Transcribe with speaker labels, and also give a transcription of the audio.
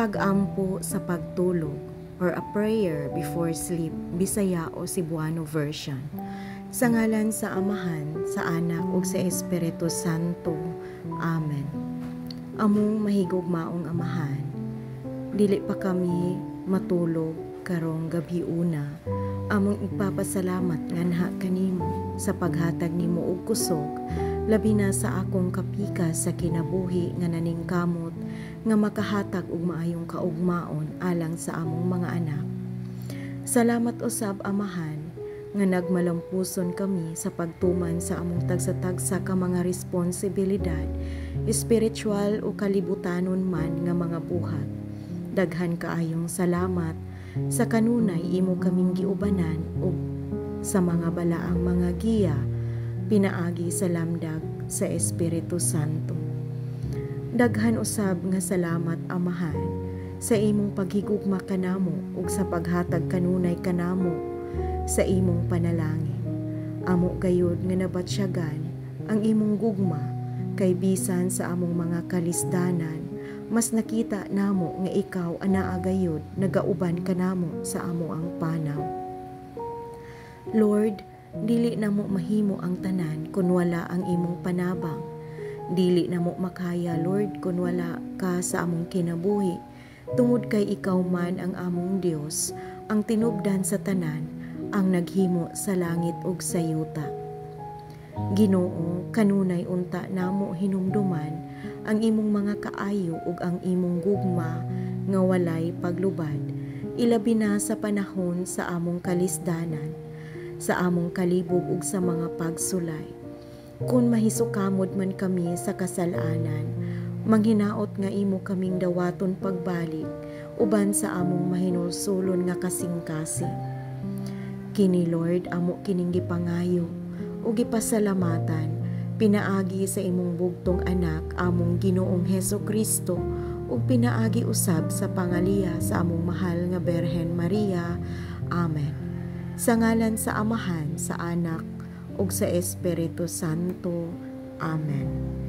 Speaker 1: Pag-ampo sa pagtulog or a prayer before sleep, Bisaya o Cebuano version. Sa ngalan sa Amahan, sa Anak ug sa Espiritu Santo. Amen. Among mahigugmaong Amahan, dili pa kami matulog karong gabhiona. Among ipapasalamat nganha kanimo sa paghatag nimo og kusog, labi na sa akong kapikas sa kinabuhi nga naningkamot nga makahatag og maayong kaugmaon alang sa among mga anak. Salamat usab, Amahan, nga nagmalampuson kami sa pagtuman sa among tagsa-tagsa ka mga responsibilidad, espiritual o kalibutanon man nga mga buhat. Daghan kaayong salamat sa kanunay imo kaming giubanan ug sa mga balaang mga giya pinaagi sa lamdag sa Espiritu Santo. Daghan usab nga salamat, Amahan, sa imong paghigugma kanamo ug sa paghatag kanunay kanamo sa imong panalangin. Amo gayud nga nabatsyagan ang imong gugma kay bisan sa among mga kalisdanan, mas nakita namo nga ikaw anaa gayud, nagauban kanamo sa amoang panaw. Lord, dili namo mahimo ang tanan kun wala ang imong panabang. Dili namo makaya, Lord, kun wala ka sa among kinabuhi. Tungod kay ikaw man ang among Dios, ang tinubdan sa tanan, ang naghimo sa langit ug sa yuta. Ginoo, kanunay unta namo hinumduman ang imong mga kaayo ug ang imong gugma nga walay paglubad, ilabi na sa panahon sa among kalisdanan, sa among kalibog ug sa mga pagsulay. Kung mahisukamod man kami sa kasalanan, manghinaot nga imo kaming dawaton pagbalik uban sa among mahinulsulon nga kasing-kasing. Kini, Lord, amo kining gipangayo ug gipasalamatan pinaagi sa imong bugtong anak, among Ginoong Heso Kristo, ug pinaagi usab sa pangaliya sa among mahal nga Berhen Maria. Amen. Sa ngalan sa Amahan, sa Anak ug sa Espiritu Santo. Amen.